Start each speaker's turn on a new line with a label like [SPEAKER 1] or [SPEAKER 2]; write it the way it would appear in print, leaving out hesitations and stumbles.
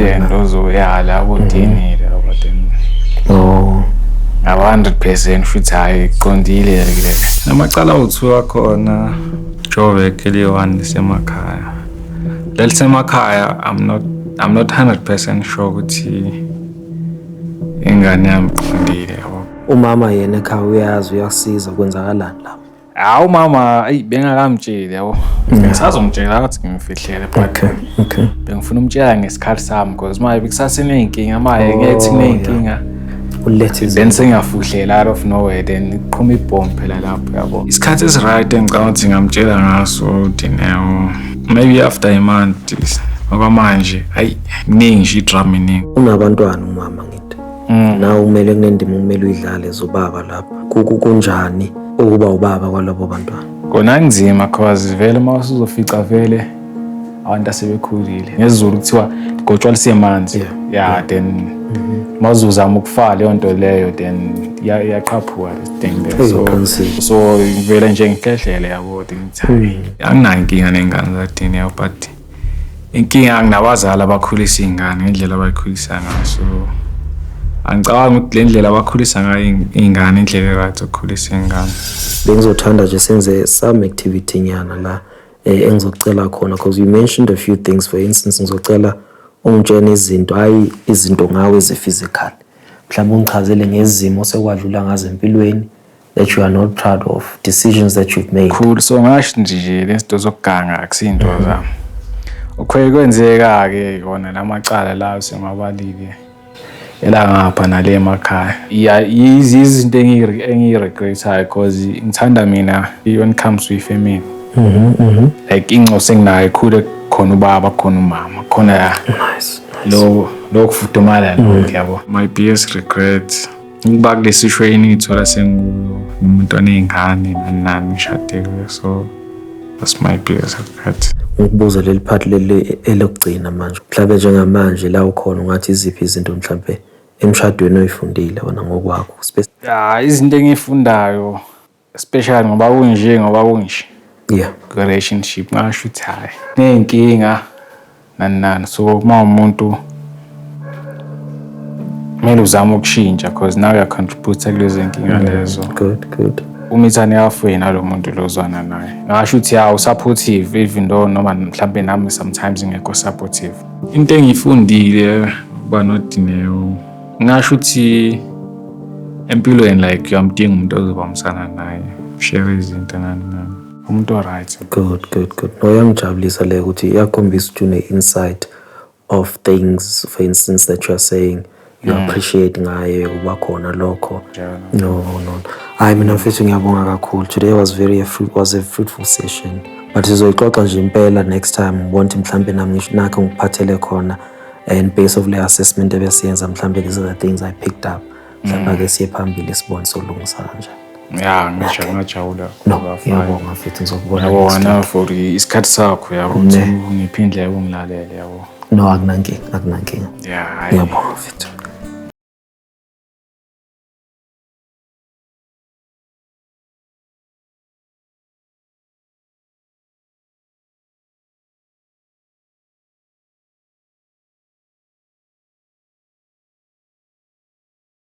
[SPEAKER 1] Then lozo, ya, labo DNA labo, then
[SPEAKER 2] Oh.
[SPEAKER 1] ngaba 100% futhi, hayi, qondile ke.
[SPEAKER 3] Amacala awu-two akhona, Joburg eliyi-one, lisemakhaya. Lelisemakhaya, I'm not 100% sure ukuthi ingane yami iqondile, yabo.
[SPEAKER 2] Umama yena ekhaya uyazi, uyasiza, kwenzakalani lapho?
[SPEAKER 1] Hawu, mama, ayi, bengakamtsheli, yabo. Ngisazomtshela ukuthi ngimfihlele, but bengifuna umtshela ngesikhathi sami because manje bekusaseney'nkinga manje, ngethi kuney'nkinga.
[SPEAKER 2] Ulethe.
[SPEAKER 1] Then sengiyafuhlela out of nowhere, then iqhuma ibhombu phela lapho, yabo.
[SPEAKER 3] Isikhathi esi-right engicabanga ukuthi ngingamtshela ngaso Dineo, maybe after a month. Okwamanje, hayi, kuningi nje, idrama iningi.
[SPEAKER 2] Unabantwana umama, ngithi nawe kumele kunendima okumele uyidlale zobaba lapho. Kunjani ukuba ubaba kwalabo bantwana?
[SPEAKER 1] Kona kunzima cause vele uma usuzofica vele abantu asebekhulile, ngesiZulu kuthiwa ligotshwa lisemanzi. Yeah, then uma uzozama ukufaka leyo nto leyo, then iyaqhaphuka this thing there. So
[SPEAKER 2] Uqinisile.
[SPEAKER 1] So vele nje ngihlehlele, yabo, then ngithi hayi,
[SPEAKER 3] Anginayo inkinga ney'ngane zaDineo, but inkinga nginabazali abakhulisa iy'ngane ngendlela abayikhulisa ngayo. So angicabangi ukuthi le ndlela abakhulisa ngayo iy'ngane indlela e-right yokukhulisa iy'ngane.
[SPEAKER 2] Bengizothanda nje senze some activity nyana la, engizocela khona, because you mentioned a few things. For instance, ngizocela ungitshene izinto, hayi izinto ngawe eze-physical, mhlawumbe ungichazele ngezimo osekwadlula ngazo empilweni that you are not proud of, decisions that you've made.
[SPEAKER 1] Cool, so ngasho nje lezinto zokuganga akusinto zami. Okhuye kwenzeka-ke kona lamacala lawo sengiwabalile, elangapha nale emakhaya. Yeah, yizi izinto engiyi-regret-ayo because ngithanda mina when it comes to ifamily, like inxoso enginayo ikhule khona ubaba, khona umama, khona
[SPEAKER 2] Nice.
[SPEAKER 1] lo lokufudumala lokhu, yabo.
[SPEAKER 3] My biggest regret ukuba kule situation ngithola sengikuyo, umuntu oney'ngane, nani nani, ngishadile. So that's my biggest regret.
[SPEAKER 2] Ngikubuze leli part leli elokugcina manje. Mhlawumbe njengamanje la ukhona, ungathi iziphi izinto mhlawumbe emshadweni oyifundile wena ngokwakho?
[SPEAKER 1] Ya, izinto engiyifundayo, especially ngoba kunje relationship, ngasho ukuthi hayi, ney'nkinga, nani nani. So uma umuntu kumele uzame ukushintsha because nawe uyacontribute kulezo nkinga lezo.
[SPEAKER 2] Good, good.
[SPEAKER 1] Umithane yafuye nalo muntu lo ozwana naye, ngasho ukuthi ya, usupportive even though noma mhlampe nami sometimes ngekho supportive.
[SPEAKER 3] Into engiyifundile ukuba noDineo, ngingasho ukuthi empilweni, like, uyamdinga umuntu ozobambisana naye, share izinto, nani nani.
[SPEAKER 1] Umuntu o-right.
[SPEAKER 2] Good, good, good. No, iyangijabulisa leyo ukuthi iyakhombisa ukuthi une-insight of things, for instance, that you are saying you appreciate ngaye ukuba khona lokho.
[SPEAKER 1] Njalo.
[SPEAKER 2] No. Hayi, mina mfethu, ngiyabonga kakhulu. Today was a fruitful session. But sizoyixoxa nje impela next time, ngibona ukuthi mhlambe nami ngisho nakho ngikuphathele khona and base of le assessment ebesiyenza, mhlambe these are the things I picked up. Mhlambe ake siye phambili sibone solungisa kanjani.
[SPEAKER 1] Ya, ngijabula.
[SPEAKER 2] No, ngiyabonga mfethu, ngizokubona next
[SPEAKER 1] Ngiyabonga
[SPEAKER 2] week.
[SPEAKER 1] nawe for isikhathi sakho, yabo, ukuthi ungiphe indlela ungilalele, yabo.
[SPEAKER 2] No, akunankinga, akunankinga.
[SPEAKER 1] Ya, hayi.
[SPEAKER 2] Ngiyabonga mfethu.